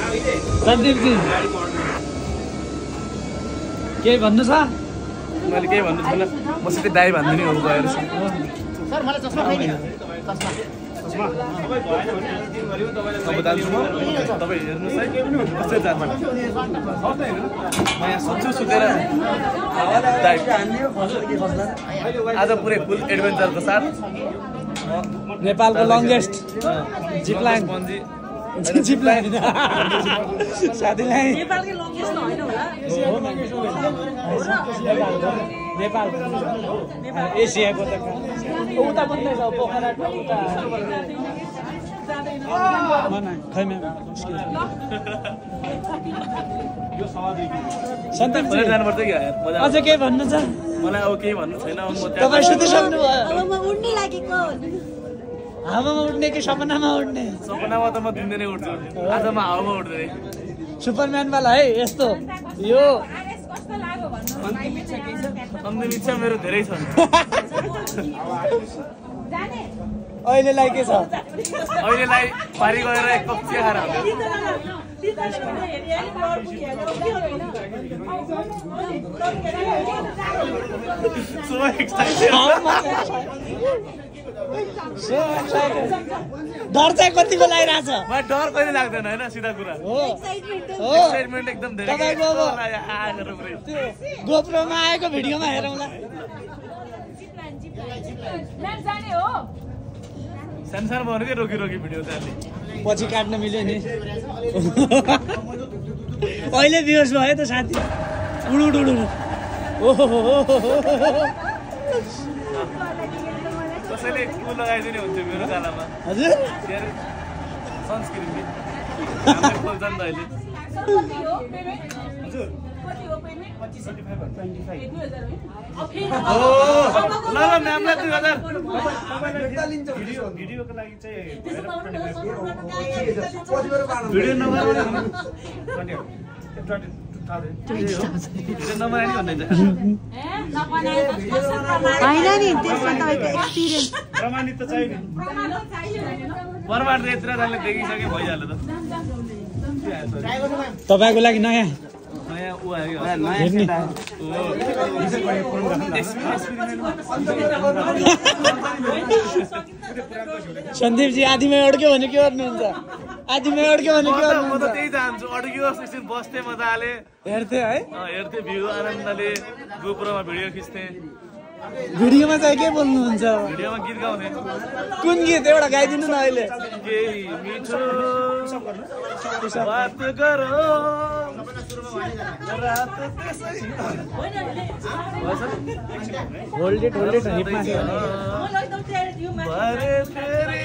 सन्दीपजी केही भन्नु छ? मैले केही भन्नु छैन, म सिधै दाइ भन्दिने हो गएर सर मलाई चस्मा छैन चस्मा तपाईँ हेर्नुहोस् है कसरी जान्छ। म यहाँ सन्चो सुतेर आज पुरै फुल एडभेन्चरको साथ नेपालको लङ्गेस्ट जिप लाइन साथीलाई नेपाल एसियाको त उता पनि छ पोखरा उता जानुपर्छ कि अझ केही भन्नु छ? मलाई अब केही भन्नु छैन। तपाईँ सुतिसक्नु भयो? हावामा उड्ने कि सपनामा उड्ने? सपनामा त म दिनदिनै उड्छु, आज म हावामा उड्दैन। सुपरम्यान वाला है यस्तो यो अन्तिम इच्छा मेरो धेरै छ। अहिलेलाई के छ? अहिलेलाई पारी गएर एक कप चिया खाएर आउँछु। डर चाहिँ कतिको लागिरहेछ? मलाई डर कहिले लाग्दैन होइन, सिधा कुरा हो। एक्साइटमेन्ट एकदम धेरै। गोप्रोमा आएको भिडियोमा हेरौँला। सानो सानो भयो कि रोकी रोकी भिडियो चाहिँ पछि काट्न मिल्यो नि। अहिले भ्युज भयो त साथी। उडुड उडुड ओहो कसैले कु लगाइदिने हुन्छ मेरो गालामा। हजुर सनस्क्रिन खोल्छ नि त अहिले। ल म्यामलाई 2000 भिडियोको लागि चाहिँ भिडियो नम्बर होइन नि त्यसमा तपाईँको एक्सपिरियन्स प्रमाणित त चाहियो नि। बर्बाद यत्रले देखिसके भइहाल्यो त। तपाईँको लागि नयाँ नयाँ ऊ आयो सन्दीपजी आधीमै अड्क्यो भने के गर्नुहुन्छ? आधीमै अड्क्यो भने के म त गर्नुहुन्छ? त्यही चाहन्छु, अड्कियोस् एकछिन बस्थे मजाले हेर्थे है हेर्थे भ्यू आनन्दले गोप्रोमा भिडियो खिच्थे। भिडियोमा चाहिँ के बोल्नुहुन्छ? भिडियोमा गीत गाउने। कुन गीत एउटा गाइदिनु न अहिले। केही मिठो बात गरौ रात त्यसै होल्ड इट हिपमा भरे फेरि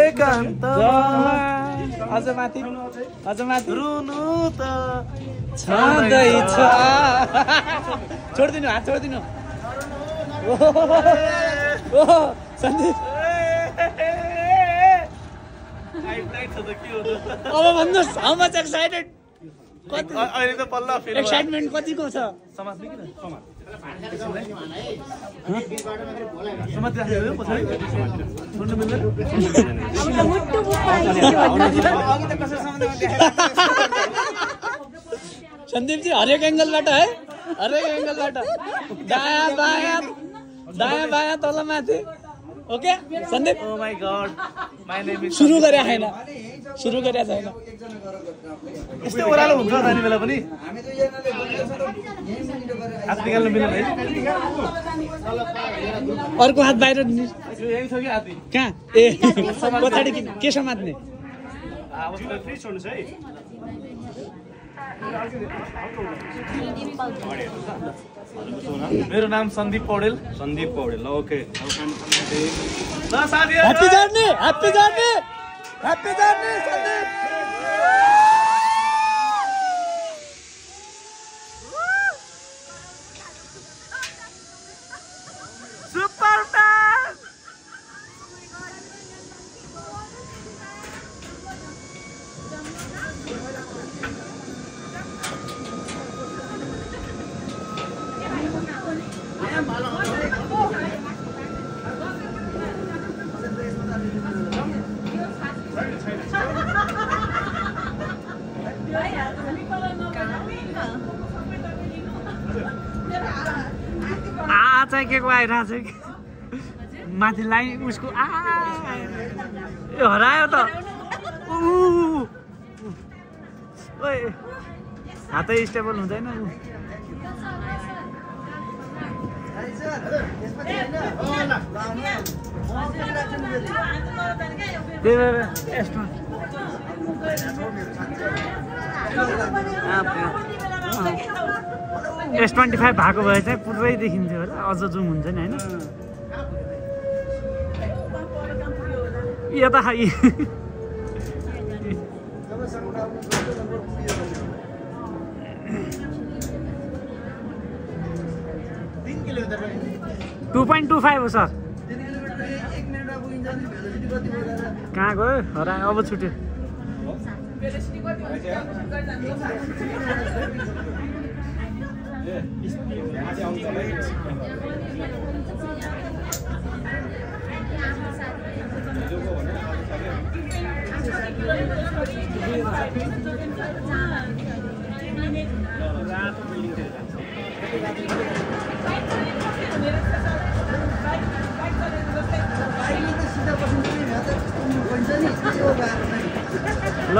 एकान्त अझ माथि रुनु त छँदैछ। छोडिदिनु हात छोडिदिनु। ओहो सन्दीप अब भन्नुहोस् हाउ मच एक्साइटेड? अहिले त पल्ल फेरि एक्साइटमेन्ट कतिको छ? समात्ने किन समात राखेको पछाडि छोड्नु मिल्दैन। सन्दीपजी हरेक एङ्गलबाट है, हरेक एङ्गलबाट दायाँ बायाँ तल माथि। Okay Sandeep oh my god my name is सुरु गरे छैन। यस्तै ओह्रालो हुन्छ जाने बेला पनि हात निकाल्नु मिल्दैन है। अर्को हात बाहिर यो यही छ कि हाती कहाँ? ए पछाडि के समात्ने? फ्री छोड्नुहोस् है। मेरो नाम सन्दीप पौडेल। ओके ल साथीहरु ह्याप्पी जर्नी सन्दीप। सुपरम्यान नचाहिएको आइरहेको छ कि माथि लाइन उसको हरायो त ओए हातै स्टेबल हुँदैन त्यही भएर S25 भएको भए चाहिँ पुरै देखिन्थ्यो होला अझ जुम हुन्छ नि होइन यता 2.25 हो सर कहाँ गयो हरायो अब छुट्यो ल